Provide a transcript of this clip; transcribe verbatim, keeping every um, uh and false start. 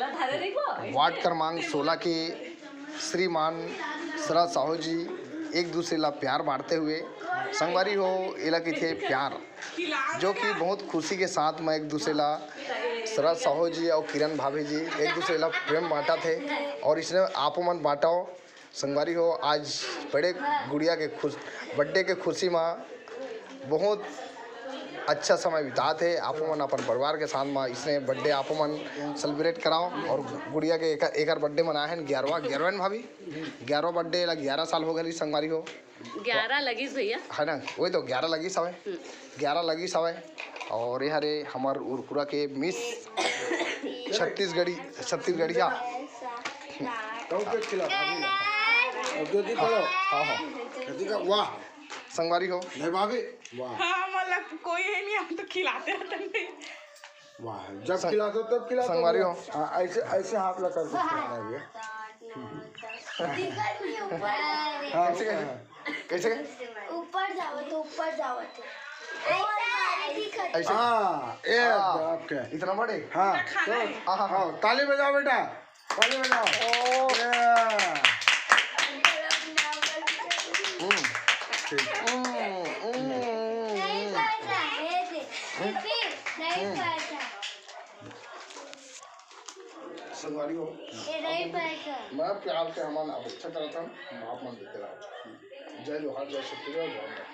Ward क्रमांक सोलह के श्रीमान शरद साहू जी एक दूसरे ला प्यार बांटते हुए, संगवारी हो, एला कहिथे प्यार, जो कि बहुत खुशी के साथ में एक दूसरे ला शरद साहू जी और किरण भाभी जी एक दूसरे ला प्रेम बांटत हे और इसने आपो मन बांटव। संगवारी हो, आज बड़े गुड़िया के खुश, बर्थडे के खुशी में बहुत अच्छा समय बितात हे। आपो मन अपन परिवार के साथ में इसने बर्थडे आपो मन सेलिब्रेट कराओ। और गुड़िया के एकर, एकर बर्थडे मनाए हैं ग्यारहवाँ, ग्यारहवें भाभी, ग्यारहवाँ बर्थडे ला, ग्यारह साल हो गए संगवारी हो। ग्यारह लगिस भैया। है ना, वही तो ग्यारह लगिस हवे। ग्यारह लगिस हवे। और ये हरे हमर उरकुरा के मिस छत्तीसगढ़ी, छत्तीसगढ़िया। कौन के खिला? अब ज्योति हाँ, करो। हाँ, हाँ। ज्योति का, वाह। संगवारी हो। नहीं भाभी, वाह। हाँ, मतलब कोई है नहीं, हम तो खिलाते रहते हैं। वाह, जब संग-, खिलाते हो, तब खिलाते हो। संगवारी हो। हाँ, ऐसे, ऐसे हाथ लगा के खिलाना है भैया। दिक्कत नहीं, ऊपर। हाँ, कैसे, कैसे? कैसे? ऊपर जाओ तो ऊपर जाओ थे। ऐसे? हाँ, ये हाँ। आपके। इतना बड़े? हाँ। खाना है। हाँ, हाँ, हाँ। हाँ, ताली बजाओ बेटा, ताली बजाओ। ओ। ये। हम्म। ठीक। हम्म, हम्म, हम्म। नहीं पढ़ना है, दे। फिर नहीं पढ़ना। संगवारी हो, ये नहीं पढ़ना। मैं प्यार से हमार अपेक्षा करता हूँ, आप मन देते रहो। जय जोहार, जय छत्तीसगढ़, जय माता।